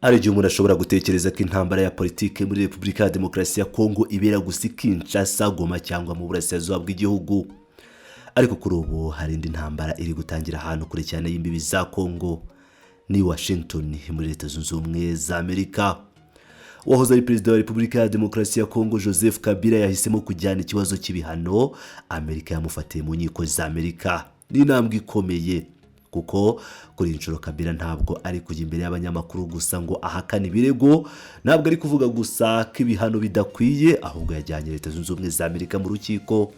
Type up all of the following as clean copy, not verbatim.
Hari igihe umuntu ashobora gutekereza ko intambara ya politiki muri Repubulika ya Demokarasi ya Kongo ibera gusa i Kinshasa, Goma cyangwa mu burasirazuba bw'igihugu. Ariko kuri ubu hari indi ntambara iri gutangira ahantu kure cyane y'imbibi za Kongo, ni Washington muri Leta Zunze Ubumwe za Amerika. Uwahoze ari perezida wa Repubulika ya Demokarasi ya Kongo, Joseph Kabila, yahisemo kujyana ikibazo cy'ibihano Amerika yamufatiye mu nkiko za Amerika. Ni intambwe ikomeye, kuko kuri iyi nshuro Kabila ntabwo ari kujya imbere y'abanyamakuru gusa ngo ahakane ibirego, ntabwo ari kuvuga gusa ko ibihano bidakwiye, ahubwo yajyanye Leta Zunze Ubumwe za Amerika mu rukiko.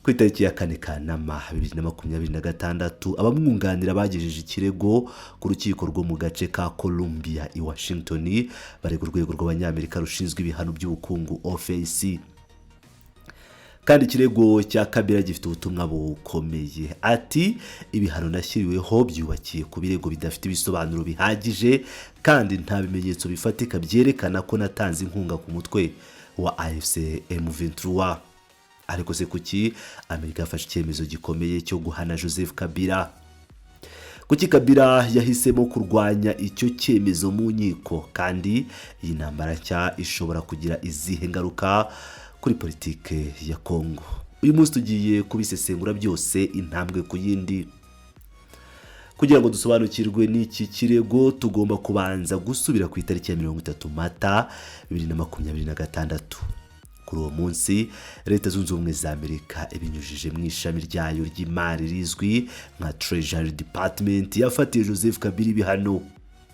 Ku itariki ya 4 Kanama 2026, abamwunganira bagejeje ikirego ku rukiko rwo mu gace ka Columbia i Washington, barega urwego rw'Abanyamerika rushinzwe ibihano by'ubukungu, OFAC. Kandi ikirego cya Kabila gifite ubutumwa bukomeye. Ati: "Ibihano nashyiriweho byubakiye ku birego bidafite ibisobanuro bihagije, kandi nta bimenyetso bifatika byerekana ko natanze inkunga ku mutwe wa AFC M23." Ariko se kuki Amerika yafashe icyemezo gikomeye cyo guhana Joseph Kabila? Kuki Kabila yahisemo kurwanya icyo cyemezo mu nkiko? Kandi iyi ntambara nshya ishobora kugira izihe ngaruka kuri politike ya Kongo? Uyu munsi tugiye kubisesengura byose, intambwe ku yindi. Kugira ngo dusobanukirwe n'iki kirego, tugomba kubanza gusubira ku itariki ya 30 Mata 2026. Kuri uwo munsi, Leta Zunze Ubumwe za Amerika, ibinyujije mu ishami ryayo ry'imari rizwi nka Treasury Department, yafatiye Joseph Kabila ibihano.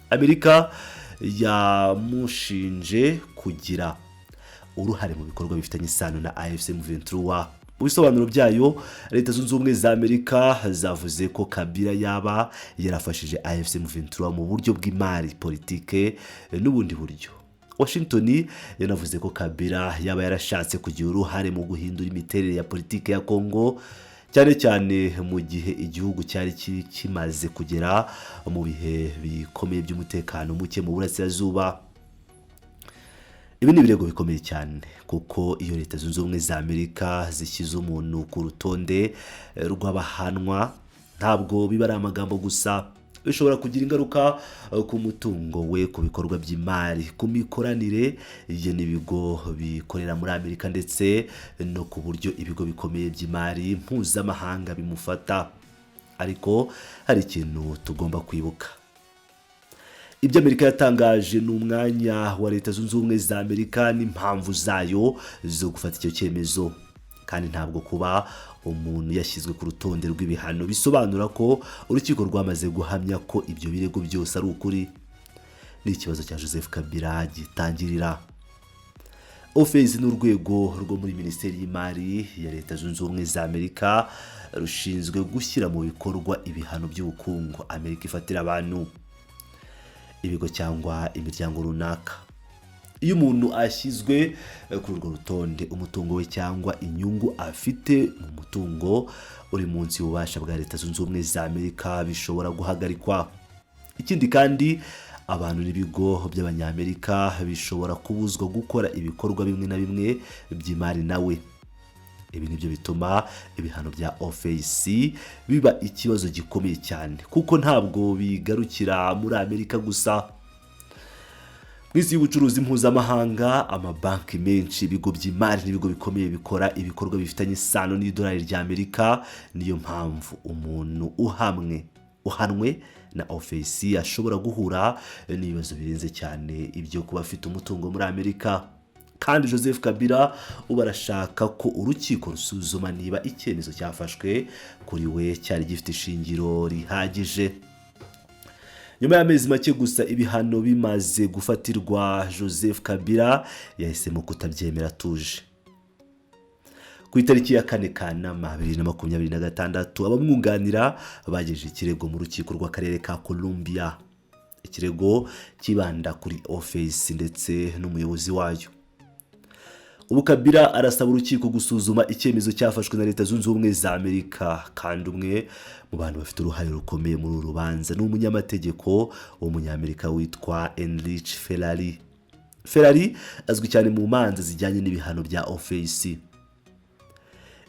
Amerika yamushinje kugira uruhare mu bikorwa bifitanye isano na AFC M23. Mu bisobanuro byayo, Leta Zunze Ubumwe za Amerika zavuze ko Kabila yaba yarafashije AFC M23 mu buryo bw'imari, politike n'ubundi buryo. Washington yanavuze ko Kabila yaba yarashatse kugira uruhare mu guhindura imiterere ya politike ya Congo, cyane cyane mu gihe igihugu cyari kimaze kugera mu bihe bikomeye by'umutekano muke mu burasirazuba. Ibi ni ibirego bikomeye cyane, kuko iyo Leta Zunze Ubumwe za Amerika zishyize umuntu ku rutonde rw'abahanwa, ntabwo biba ari amagambo gusa. Bishobora kugira ingaruka ku mutungo we, ku bikorwa by'imari, ku mikoranire ye n'ibigo bikorera muri Amerika, ndetse no ku buryo ibigo bikomeye by'imari mpuzamahanga bimufata. Ariko hari ikintu tugomba kwibuka: ibyo Amerika yatangaje ni umwanya wa Leta Zunze Ubumwe za Amerika n'impamvu zayo zo gufata icyo cyemezo. Kandi ntabwo kuba umuntu yashyizwe ku rutonde rw'ibihano bisobanura ko urukiko rwamaze guhamya ko ibyo birego byose ari ukuri. Ni ikibazo cya Joseph Kabila gitangirira. OFAC ni urwego rwo muri Minisiteri y'Imari ya Leta Zunze Ubumwe za Amerika rushinzwe gushyira mu bikorwa ibihano by'ubukungu Amerika ifatira abantu, ibigo cyangwa imiryango runaka. Iyo umuntu ashyizwe kuri urwo rutonde, umutungo we cyangwa inyungu afite mu mutungo uri munsi y'ububasha bwa Leta Zunze Ubumwe za Amerika bishobora guhagarikwa. Ikindi kandi, abantu n'ibigo by'Abanyamerika bishobora kubuzwa gukora ibikorwa bimwe na bimwe by'imari nawe. Ibi nibyo bituma ibihano bya OFAC biba ikibazo gikomeye cyane, kuko ntabwo bigarukira muri Amerika gusa. Mu isi y'ubucuruzi mpuzamahanga, amabanki menshi, ibigo by'imari n'ibigo bikomeye bikora ibikorwa bifitanye isano n'idolari rya Amerika. Niyo mpamvu umuntu uhanwe na OFAC ashobora guhura n'ibibazo birenze cyane ibyo kuba afite umutungo muri Amerika. Kandi Joseph Kabila ubu arashaka ko urukiko rusuzuma niba icyemezo cyafashwe kuri we cyari gifite ishingiro rihagije. Nyuma y'amezi make gusa ibihano bimaze gufatirwa Joseph Kabila, yahisemo kutabyemera atuje. Ku itariki ya 4 Kanama 2026, abamwunganira bagejeje ikirego mu rukiko rw'akarere ka Columbia, ikirego kibanda kuri OFAC ndetse n'umuyobozi wayo. Ubu Kabila arasaba urukiko gusuzuma icyemezo cyafashwe na Leta Zunze Ubumwe za Amerika. Kandi umwe mu bantu bafite uruhare rukomeye muri uru rubanza ni umunyamategeko w'Umunyamerika witwa Enrique Ferrari. Ferrari azwi cyane mu manza zijyanye n'ibihano bya OFAC.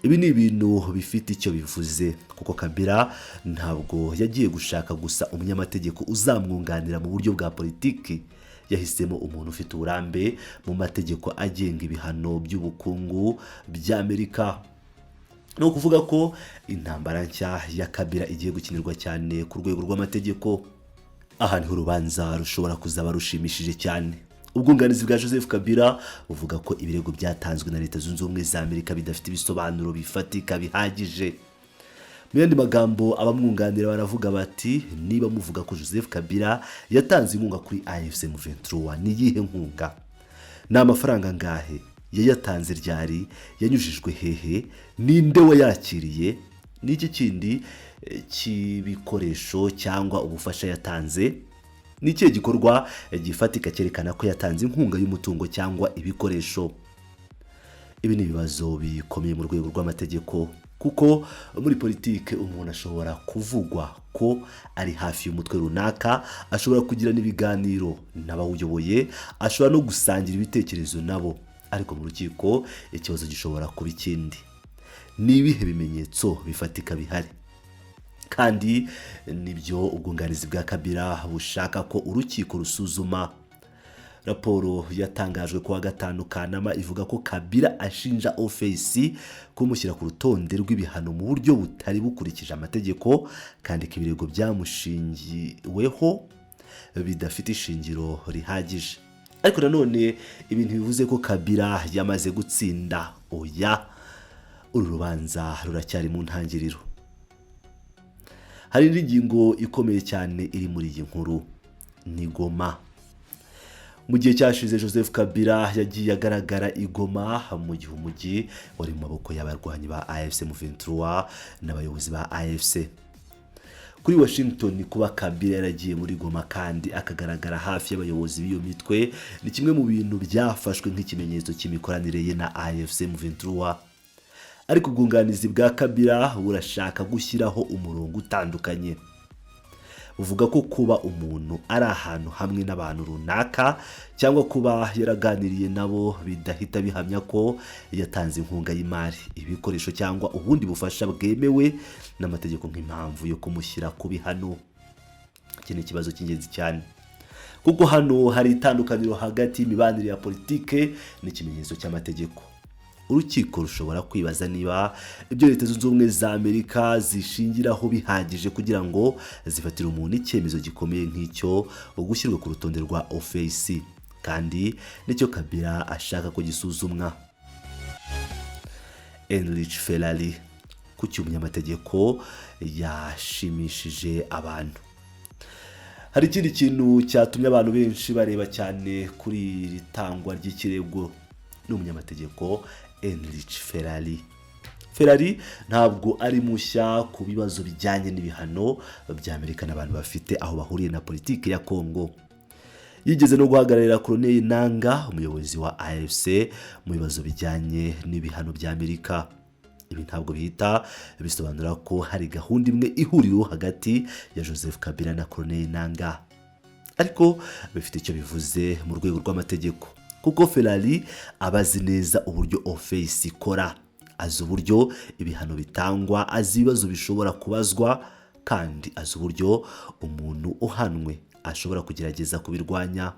Ibi ni ibintu bifite icyo bivuze, kuko Kabila ntabwo yagiye gushaka gusa umunyamategeko uzamwunganira mu buryo bwa politiki. Yahisemo umuntu ufite uburambe mu mategeko agenga ibihano by'ubukungu by'Amerika. Ni ukuvuga ko intambara nshya ya Kabila igiye gukinirwa cyane ku rwego rw'amategeko. Aha niho urubanza rushobora kuzaba rushimishije cyane. Ubwunganizi bwa Joseph Kabila buvuga ko ibirego byatanzwe na Leta Zunze Ubumwe za Amerika bidafite ibisobanuro bifatika bihagije. Mu yandi magambo, abamwunganira baravuga bati: "Niba muvuga ko Joseph Kabila yatanze inkunga kuri AFC M23, ni iyihe nkunga? Ni amafaranga angahe? Yayatanze ryari? Yanyujijwe hehe? Ninde wayakiriye? Ni iki kindi cy'ibikoresho cyangwa ubufasha yatanze? Ni ikihe gikorwa gifatika cyerekana ko yatanze inkunga y'umutungo cyangwa ibikoresho?" Ibi ni ibibazo bikomeye mu rwego rw'amategeko, kuko muri politiki umuntu ashobora kuvugwa ko ari hafi y'umutwe runaka, ashobora kugirana ibiganiro n'abawuyoboye, ashobora no gusangira ibitekerezo nabo, ariko mu rukiko ikibazo gishobora kuba ikindi: ni ibihe bimenyetso bifatika bihari? Kandi nibyo ubwunganizi bwa Kabila bushaka ko urukiko rusuzuma. Raporo yatangajwe kuwa gatanu Kanama ivuga ko Kabila ashinja OFC kumushyira ku rutonde rw'ibihano mu buryo butari bukurikije amategeko, kandi ko ibirego byamushingiweho bidafite ishingiro rihagije. Ariko nanone ibintu bivuze ko Kabila yamaze gutsinda. Oya, uru rubanza ruracyari mu ntangiriro. Hari indi ngingo ikomeye cyane iri muri iyi nkuru, ni Goma. Mu gihe cyashize, Joseph Kabila yagiye agaragara i Goma mu gihe umujyi wari mu maboko y'abarwanyi ba AFC M23 n'abayobozi ba AFC. Kuri Washington, kuba Kabila yaragiye muri Goma kandi akagaragara hafi y'abayobozi b'iyo mitwe ni kimwe mu bintu byafashwe nk'ikimenyetso cy'imikoranire ye na AFC M23. Ariko ubwunganizi bwa Kabila burashaka gushyiraho umurongo utandukanye. Buvuga ko kuba umuntu ari ahantu hamwe n'abantu runaka cyangwa kuba yaraganiriye nabo bidahita bihamya ko yatanze inkunga y'imari, ibikoresho cyangwa ubundi bufasha bwemewe n'amategeko nk'impamvu yo kumushyira ku bihano. Iki ni ikibazo cy'ingenzi cyane, kuko hano hari itandukaniro hagati y'imibanire ya politike n'ikimenyetso cy'amategeko. Urukiko rushobora kwibaza niba ibyo Leta Zunze Ubumwe za Amerika zishingiraho bihagije kugira ngo zifatire umuntu icyemezo gikomeye nk'icyo gushyirwa ku rutonde rwa OFAC, kandi nicyo Kabila ashaka ko gisuzumwa. Enrique Ferrari, kuki umunyamategeko yashimishije abantu? Hari ikindi kintu cyatumye abantu benshi bareba cyane kuri iri tangwa ry'ikirego, ni umunyamategeko Enrique Ferrari. Ferrari ntabwo ari mushya ku bibazo bijyanye n'ibihano bya Amerika n'abantu bafite aho bahuriye na politiki ya Congo. Yigeze no guhagararira Corneille Nanga, umuyobozi wa AFC, mu bibazo bijyanye n'ibihano bya Amerika. Ibi ntabwo bihita bisobanura ko hari gahunda imwe ihuriweho hagati ya Joseph Kabila na Corneille Nanga, ariko bifite icyo bivuze mu rwego rw'amategeko, kuko Ferrari aba azi neza uburyo OFAC ikora, azi uburyo ibihano bitangwa, azi ibibazo bishobora kubazwa, kandi azi uburyo umuntu uhanwe ashobora kugerageza kubirwanya.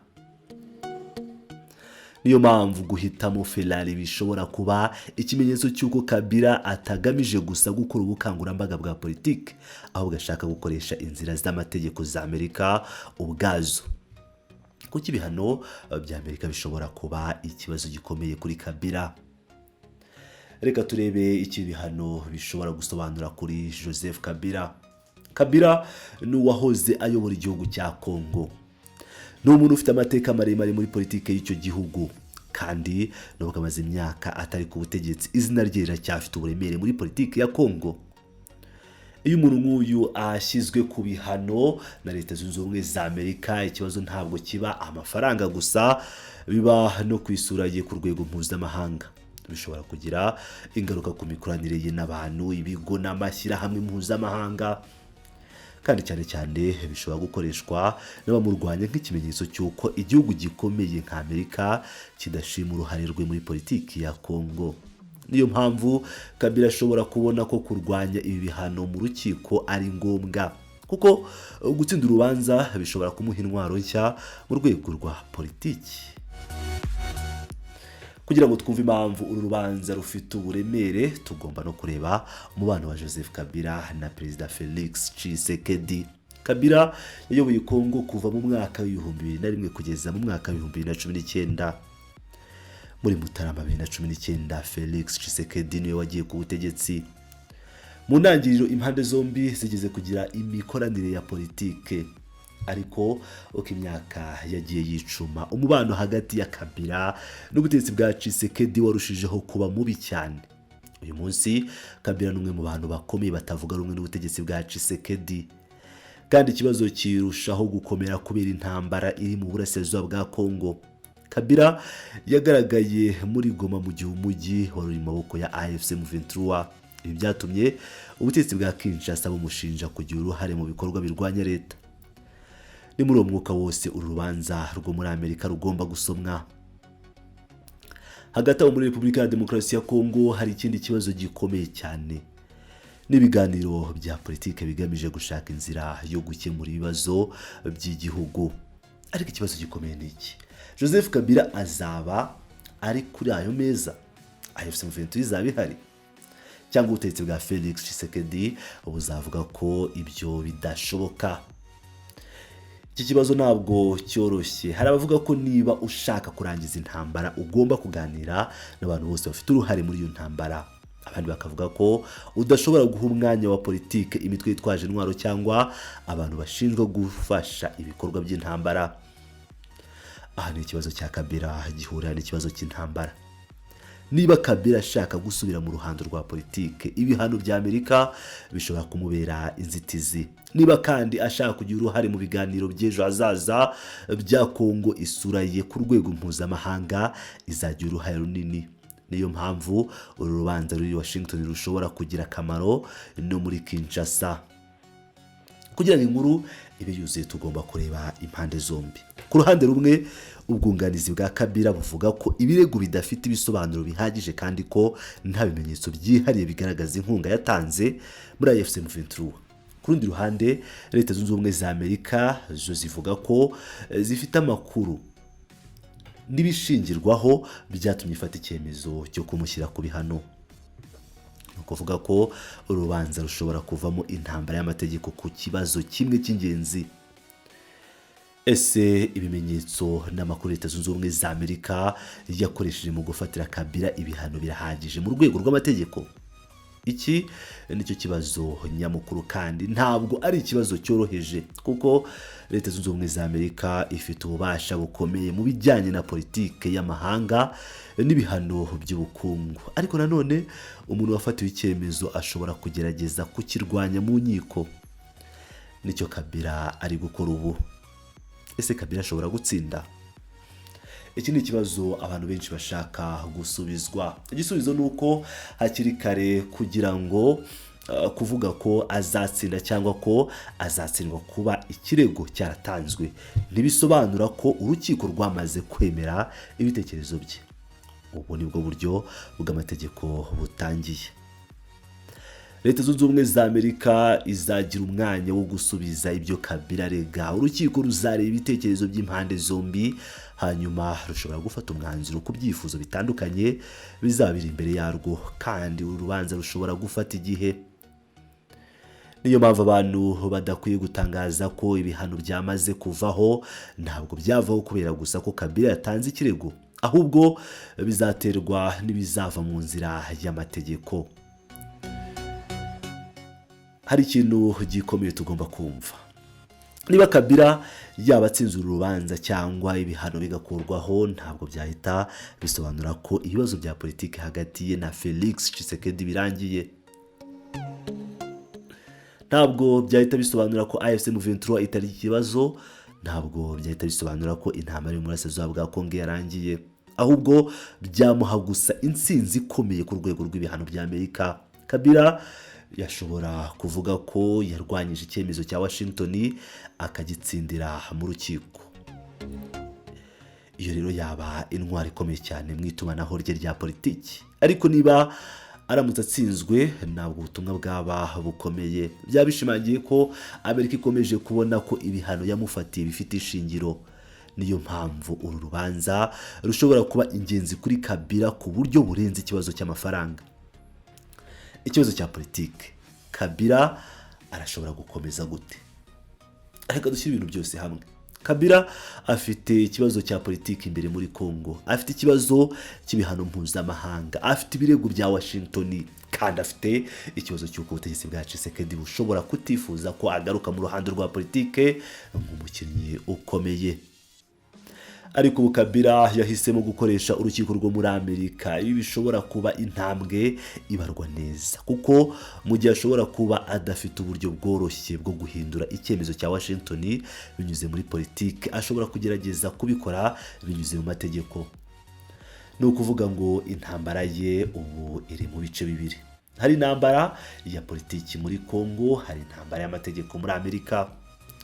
Niyo mpamvu guhitamo Ferrari bishobora kuba ikimenyetso cy'uko Kabila atagamije gusa gukora ubukangurambaga bwa politiki, ahubwo ashaka gukoresha inzira z'amategeko za Amerika ubwazo. Kuko ibihano bya Amerika bishobora kuba ikibazo gikomeye kuri Kabila. Reka turebe icyo ibihano bishobora gusobanura kuri Joseph Kabila. Kabila ni uwahoze ayobora igihugu cya Congo, ni umuntu ufite amateka maremare muri politiki y'icyo gihugu, kandi nubwo amaze imyaka atari ku butegetsi, izina rye riracyafite uburemere muri politiki ya Congo. Iyo umuntu nk'uyu ashyizwe ku bihano na Leta Zunze Ubumwe za Amerika, ikibazo ntabwo kiba amafaranga gusa, biba no ku isura ye ku rwego mpuzamahanga. Bishobora kugira ingaruka ku mikoranire ye n'abantu, ibigo n'amashyirahamwe mpuzamahanga, kandi cyane cyane bishobora gukoreshwa n'abamurwanya nk'ikimenyetso cy'uko igihugu gikomeye nka Amerika kidashima uruhare rwe muri politiki ya Congo. Niyo mpamvu Kabila ashobora kubona ko kurwanya ibi bihano mu rukiko ari ngombwa, kuko gutsinda urubanza bishobora kumuha intwaro nshya mu rwego rwa politiki. Kugira ngo twumve impamvu uru rubanza rufite uburemere, tugomba no kureba umubano wa Joseph Kabila na Perezida Felix Tshisekedi. Kabila yayoboye Kongo kuva mu mwaka w'2001 kugeza mu mwaka w'2019. Muri Mutarama 2019, Felix Tshisekedi niwe wagiye ku butegetsi. Mu ntangiriro, impande zombi zigeze kugira imikoranire ya politike, ariko uko imyaka yagiye yicuma, umubano hagati ya Kabila n'ubutegetsi bwa Tshisekedi warushijeho kuba mubi cyane. Uyu munsi Kabila ni umwe mu bantu bakomeye batavuga rumwe n'ubutegetsi bwa Tshisekedi, kandi ikibazo kirushaho gukomera kubera intambara iri mu burasirazuba bwa Kongo. Kabila yagaragaye muri Goma mu gihe umujyi wari uri mu maboko ya AFC M23. Ibi byatumye ubutegetsi bwa Kinshasa bumushinja kugira uruhare mu bikorwa birwanya leta. Ni muri uwo mwuka wose uru rubanza rwo muri Amerika rugomba gusomwa. Hagati aho, muri Repubulika ya Demokarasi ya Kongo hari ikindi kibazo gikomeye cyane n'ibiganiro bya politiki bigamije gushaka inzira yo gukemura ibibazo by'igihugu. Ariko ikibazo gikomeye ni iki: Joseph Kabila azaba ari kuri ayo meza? AFC M23 izaba ihari, cyangwa ubutegetsi bwa Felix Tshisekedi buzavuga ko ibyo bidashoboka? Iki kibazo ntabwo cyoroshye. Hari abavuga ko niba ushaka kurangiza intambara, ugomba kuganira n'abantu bose bafite uruhare muri iyo ntambara. Abandi bakavuga ko udashobora guha umwanya wa politike imitwe yitwaje intwaro cyangwa abantu bashinjwa gufasha ibikorwa by'intambara. Aha ni ikibazo cya Kabila gihurira n'ikibazo cy'intambara. Niba Kabila ashaka gusubira mu ruhando rwa politike, ibihano bya Amerika bishobora kumubera inzitizi. Niba kandi ashaka kugira uruhare mu biganiro by'ejo hazaza bya Kongo, isura ye ku rwego mpuzamahanga izagira uruhare runini. Niyo mpamvu uru rubanza ruri Washington rushobora kugira akamaro no muri Kinshasa. Kugira ngo inkuru ibe yuzuye, tugomba kureba impande zombi. Ku ruhande rumwe, ubwunganizi bwa Kabila buvuga ko ibirego bidafite ibisobanuro bihagije kandi ko nta bimenyetso byihariye bigaragaza inkunga yatanze muri AFC M23. Ku rundi ruhande, Leta Zunze Ubumwe za Amerika zo zivuga ko zifite amakuru n'ibishingirwaho byatumye ifata icyemezo cyo kumushyira ku bihano. Ni ukuvuga ko urubanza rushobora kuvamo intambara y'amategeko ku kibazo kimwe cy'ingenzi: ese ibimenyetso n'amakuru Leta Zunze Ubumwe za Amerika yakoresheje mu gufatira Kabila ibihano birahagije mu rwego rw'amategeko? Iki nicyo kibazo nyamukuru, kandi ntabwo ari ikibazo cyoroheje, kuko Leta Zunze Ubumwe za Amerika ifite ububasha bukomeye mu bijyanye na politike y'amahanga n'ibihano by'ubukungu. Ariko nanone, umuntu wafatiwe icyemezo ashobora kugerageza kukirwanya mu nkiko. Nicyo Kabila ari gukora ubu. Ese Kabila ashobora gutsinda? Iki ni ikibazo abantu benshi bashaka gusubizwa. Igisubizo ni uko hakiri kare kugira ngo kuvuga ko azatsinda cyangwa ko azatsindwa. Kuba ikirego cyaratanzwe ntibisobanura ko urukiko rwamaze kwemera ibitekerezo bye. Ubu ni bwo buryo bw'amategeko butangiye. Leta Zunze Ubumwe za Amerika izagira umwanya wo gusubiza ibyo Kabila arega. Urukiko ruzareba ibitekerezo by'impande zombi, hanyuma rushobora gufata umwanzuro ku byifuzo bitandukanye bizaba biri imbere yarwo, kandi uru rubanza rushobora gufata igihe. Niyo mpamvu abantu badakwiye gutangaza ko ibihano byamaze kuvaho. Ntabwo byavaho kubera gusa ko Kabila yatanze ikirego, ahubwo bizaterwa n'ibizava mu nzira y'amategeko. Hari ikintu gikomeye tugomba kumva: niba Kabila yaba atsinze uru rubanza cyangwa ibihano bigakurwaho, ntabwo byahita bisobanura ko ibibazo bya politiki hagati ye na Felix Tshisekedi birangiye. Ntabwo byahita bisobanura ko AFC M23 itari ikibazo. Ntabwo byahita bisobanura ko intambara yo mu burasirazuba bwa Kongo yarangiye. Ahubwo byamuha gusa intsinzi ikomeye ku rwego rw'ibihano bya Amerika. Kabila yashobora kuvuga ko yarwanyije icyemezo cya Washington, akagitsindira mu rukiko. Iyo rero yaba intwaro ikomeye cyane mu itumanaho rye rya politiki. Ariko Ariko niba aramutse atsinzwe, ntabwo ubutumwa bwaba bukomeye. Byaba bishimangiye ko Amerika ikomeje kubona ko ibihano yamufatiye bifite ishingiro. Niyo mpamvu uru rubanza rushobora kuba ingenzi kuri Kabila ku buryo burenze ikibazo cy'amafaranga. Ikibazo cya politiki: Kabila arashobora gukomeza gute? Reka dushyire ibintu byose hamwe. Kabila afite ikibazo cya politiki imbere muri Congo, afite ikibazo cy'ibihano mpuzamahanga, afite ibirego bya Washington, kandi afite ikibazo cy'uko ubutegetsi bwa Tshisekedi bushobora kutifuza ko agaruka mu ruhando rwa politike nk'umukinnyi ukomeye. Ariko ubu Kabila yahisemo gukoresha urukiko rwo muri Amerika. Ibi bishobora kuba intambwe ibarwa neza, kuko mu gihe ashobora kuba adafite uburyo bworoshye bwo guhindura icyemezo cya Washington binyuze muri politiki, ashobora kugerageza kubikora binyuze mu mategeko. Ni ukuvuga ngo intambara ye ubu iri mu bice bibiri: hari intambara ya politiki muri Congo, hari intambara y'amategeko muri Amerika.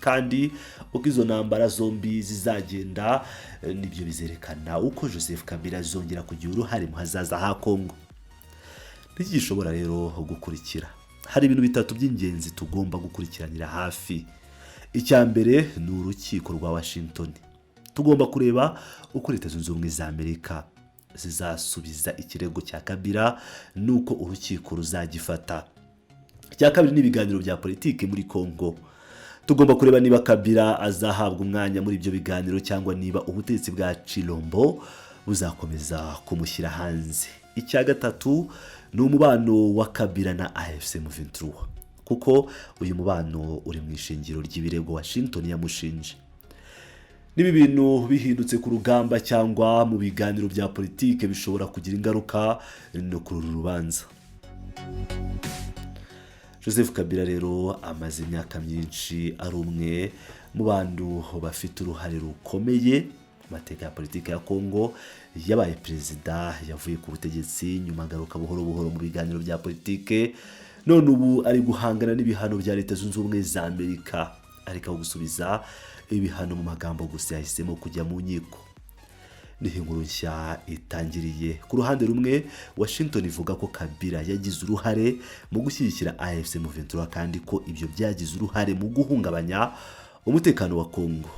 Kandi uko izo ntambara zombi zizagenda, nibyo bizerekana uko Joseph Kabila azongera kugira uruhare mu hazaza ha Congo. Niki gishobora rero gukurikira? Hari ibintu bitatu by'ingenzi tugomba gukurikiranira hafi. Icya mbere ni urukiko rwa Washington. Tugomba kureba uko Leta Zunze Ubumwe za Amerika zizasubiza ikirego cya Kabila n'uko urukiko ruzagifata. Icya kabiri ni ibiganiro bya politiki muri Congo. Tugomba kureba niba Kabila azahabwa umwanya muri ibyo biganiro cyangwa niba ubutegetsi bwa Tshilombo buzakomeza kumushyira hanze. Icya gatatu ni umubano wa Kabila na AFC M23, kuko uyu mubano uri mu ishingiro ry'ibirego Washington yamushinje. Niba ibintu bihindutse ku rugamba cyangwa mu biganiro bya politike, bishobora kugira ingaruka no kuri uru rubanza. Joseph Kabila rero amaze imyaka myinshi ari umwe mu bantu bafite uruhare rukomeye mu mateka ya politiki ya Congo. Yabaye perezida, yavuye ku butegetsi, nyuma agaruka buhoro buhoro mu biganiro bya politike, none ubu ari guhangana n'ibihano bya Leta Zunze Ubumwe za Amerika. Ariko aho gusubiza ibihano mu magambo gusa, yahisemo kujya mu nkiko. Niho inkuru nshya itangiriye. Ku ruhande rumwe, Washington ivuga ko Kabila yagize uruhare mu gushyigikira AFC M23 kandi ko ibyo byagize uruhare mu guhungabanya umutekano wa Congo.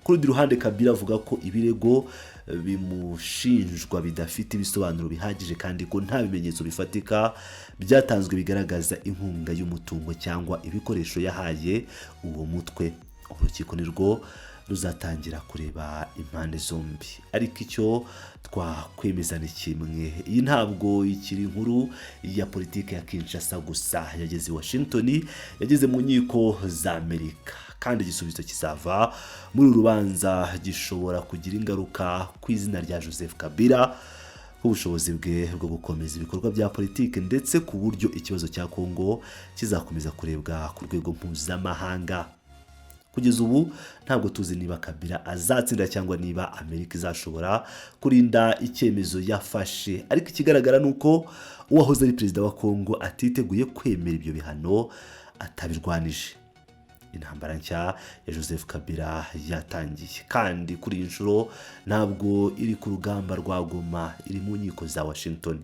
Ku rundi ruhande, Kabila avuga ko ibirego bimushinjwa bidafite ibisobanuro bihagije kandi ko nta bimenyetso bifatika byatanzwe bigaragaza inkunga y'umutungo cyangwa ibikoresho yahaye uwo mutwe. Urukiko nirwo ruzatangira kureba impande zombi, ariko icyo twakwemeza ni kimwe: iyi ntabwo ikiri inkuru ya politiki ya Kinshasa gusa. Yageze i Washington, yageze mu nkiko za Amerika, kandi igisubizo kizava muri uru rubanza gishobora kugira ingaruka ku izina rya Joseph Kabila, ubushobozi bwe bwo gukomeza ibikorwa bya politiki, ndetse ku buryo ikibazo cya Congo kizakomeza kurebwa ku rwego mpuzamahanga. Kugeza ubu ntabwo tuzi niba Kabila azatsinda cyangwa niba Amerika izashobora kurinda icyemezo yafashe, ariko ikigaragara ni uko uwahoze ari perezida wa Congo atiteguye kwemera ibyo bihano atabirwanije. Intambara nshya ya Joseph Kabila yatangiye, kandi kuri iyi nshuro ntabwo iri ku rugamba rwa Goma, iri mu nkiko za Washington.